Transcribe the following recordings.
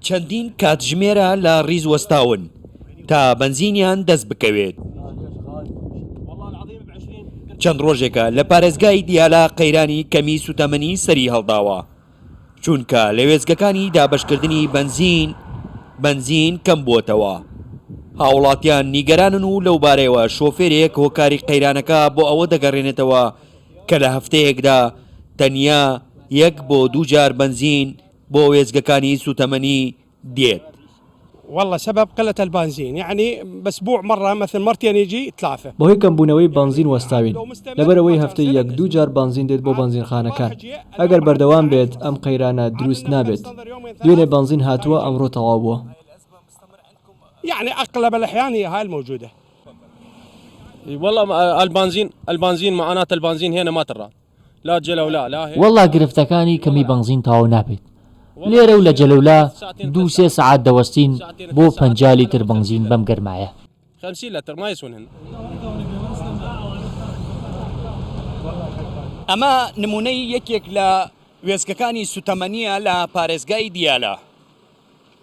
چەندین کاتژمێرە لە ڕیز وەستاون تا بەنزینیان دەست بکەوێت. چەند ڕۆژێکە لە پارێزگای دیالە قەیرانی کەمی سوتەمەنی سەری هەڵداوە، چونکە لە وێستگەکانی دابەشکردنی بەنزین بەنزین کەمبووەتەوە. هاوڵاتیان نیگەرانن و لەوبارەیەوە شۆفێرێک هۆکاری قەیرانەکە بۆ ئەوە دەگەڕێنێتەوە کە لە هەفتەیەکدا تەنیا یەک بۆ دووجار بەنزین بۆ وێستگەکانی سوتەمەنی دێت. واللە سبب قلة البنزين يعني باسبوع مرة مثل مرتين يجي ثلاثة. بەهۆی کەمبوونەوەی بەنزین وەستاوین، لەبەرئەوەی هەفتەی یەک دوو جار بەنزین دێت بۆ بەنزینخانەکان، ئەگەر بەردەوام بێت ئەم قەیرانە دروست نابێت، دوێنێ بەنزین هاتووە ئەمڕۆ تەواو بووە. يعني اقلب الاحيان هي هاي الموجودة. واللە البنزين البنزين معاناة البنزين هنا ما ترى. وەڵا گرفتەکانی کەمی بەنزین تەواو نابێت لێرە و لە جەلەولا دوو سێ سەعات دەوەستین بۆ 50 لیتر بەنزین بەم گەرمایە. ئەمە نمونەی یەکێک لە وێستگەکانی سوتەمەنیە لە پارێزگای دیالە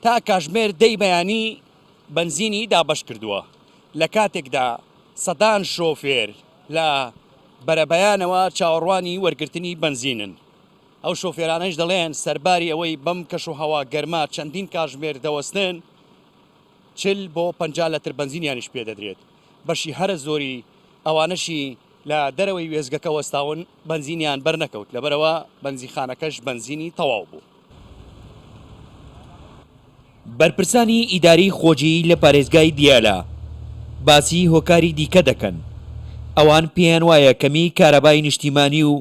تا کاژمێر دەی بەیانی بەنزینی دابەشکردووە لە کاتێکدا سەدان شۆفێر لە بەرەبەیانەوە چاوەڕوانی وەرگرتنی بەنزینن. ئەو شۆفێرانەش دەڵێن، سەرباری ئەوەی بەم کەشوهەوا گەرمە چەندین کاژمێر دەوەستن، 40 بۆ 50 لەتر بەنزینیانیش پێدەدرێت. بەشی هەرە زۆری ئەوانەشی لە دەرەوەی وێستگەکە وەستاون بەنزینیان بەرنەکەوت، لەبەرئەوە بەنزیخانەکەش بەنزینی تەواو بوو. بەرپرسانی ئیداری خۆجێیی لە پارێزگای دیالە باسی هۆکاری دیکە دەکەن، ئەوان پێیان وایە کەمیی کارەبای نیشتیمانی و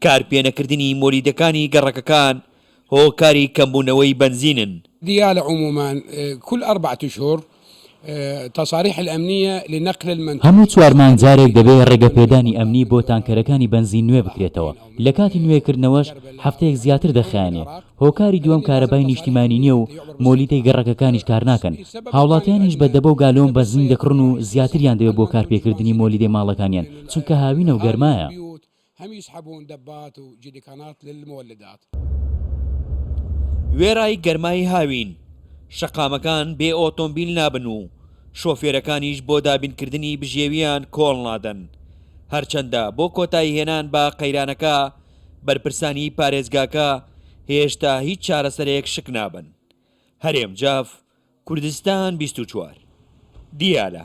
کارپێنەکردنی مۆلیدەکانی گەڕەکەکان هۆکاری کەمبوونەوەی بەنزینن. دیالە عموما كل اربعة اشهر تصاريح الامنية لنقل المنتوج. هەموو چوار مانگ جارێک دەبێ ڕێگەپێدانی ئەمنی بۆ تانکەرەکانی بەنزین نوێ بکرێتەوە، لە کاتی نوێکردنەوەش هەفتەیەک زیاتر دەخایەنێ، هۆکاری دووەم کارەبای نیشتیمانی نییە و مۆلیدەی گەڕەکەکانیش کارناکەن، هاوڵاتیانیش بە دەبە و گالۆن بەنزین دەکڕن و زیاتریان دەوێت بۆ کارپێکردنی مۆلیدەی ماڵەکانیان، چونکە هاوینە و گەرمایە. وێڕای گەرمای هاوین، شەقامەکان بێ ئۆتۆمبیل نابن و شۆفێرەکانیش بۆ دابینکردنی بژێوییان کۆڵ نادەن، هەرچەندە بۆ کۆتاییهێنان بە قەیرانەکە بەرپرسانی پارێزگاکە هێشتا هیچ چارەسەرێک شک نابەن. هەرێم جاف، کوردستان 24. دیالە.